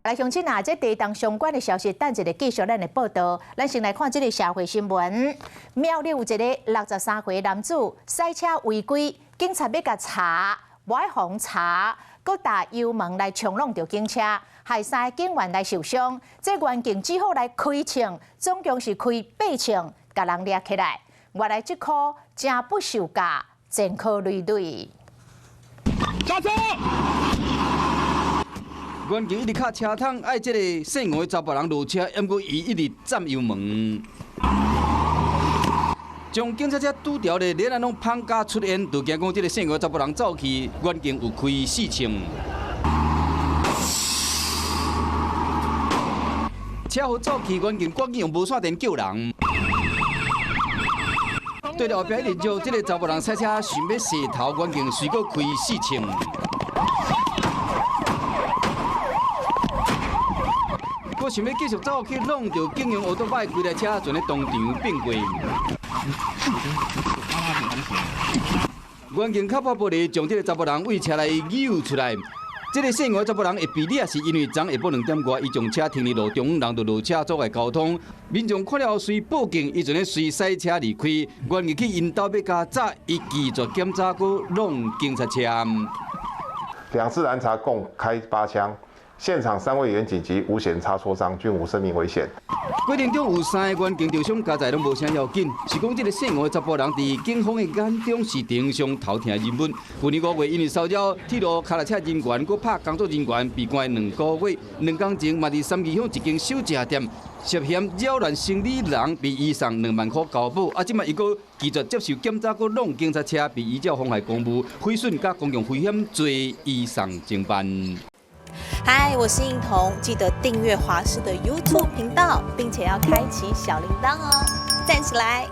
來鄉親啊，這地動相關的消息，等一下繼續咱的報道。咱先來看這个社會新聞。苗栗有一個63歲男子駛車違規，警察欲共查，無愛予查，閣踏油門來衝挵著警車，害三个警員來受傷。這員警只好來開槍，總共是開八槍，共人掠起來。原來這箍誠不受教，前科累累。剎車！員警一直敲車窗，愛這个姓吳的查埔人落車，毋過伊一直攢油門，將警察車拄著咧，連啊攏芳加出煙，就驚講這个姓吳的查埔人走去，員警有開四槍。車禍走去，員警趕緊用無線電叫人。對著後壁一直繞，這个查埔人駛車想欲踅頭，員警隨閣開四槍。閣想欲繼續走去挵著警用歐多擺，規台車全咧當場變過。員警敲破玻璃，將這个查埔人對車內扭出來。這个姓吳查埔人會被掠，是因為昨下晡2點外，伊將車停佇路中，人就落車阻礙交通。民眾看了後隨報警，伊就咧隨駛車離開。員警去𪜶兜欲共查，伊拒絕檢查，閣挵警察車。兩次攔查共開八槍。現場三位員警及五險擦挫傷，均無生命危險。過程中有三个員警受傷，加在攏無啥要緊。是講這个姓吳的查埔人佇警方的眼中是頂上頭疼人物。去年5月，因為騷擾鐵路跤踏車人員，閣拍工作人員，被關2個月。2工前嘛，佇三義鄉一間小食店涉嫌擾亂生理人，被移送2萬箍交保。啊，這擺伊閣拒絕接受檢查，閣挵警察車，被依照妨害公務、毀損佮公共危險罪移送偵辦。嗨，我是應彤，記得訂閱華視的 YouTube 頻道，並且要開啟小鈴鐺哦，讚起來！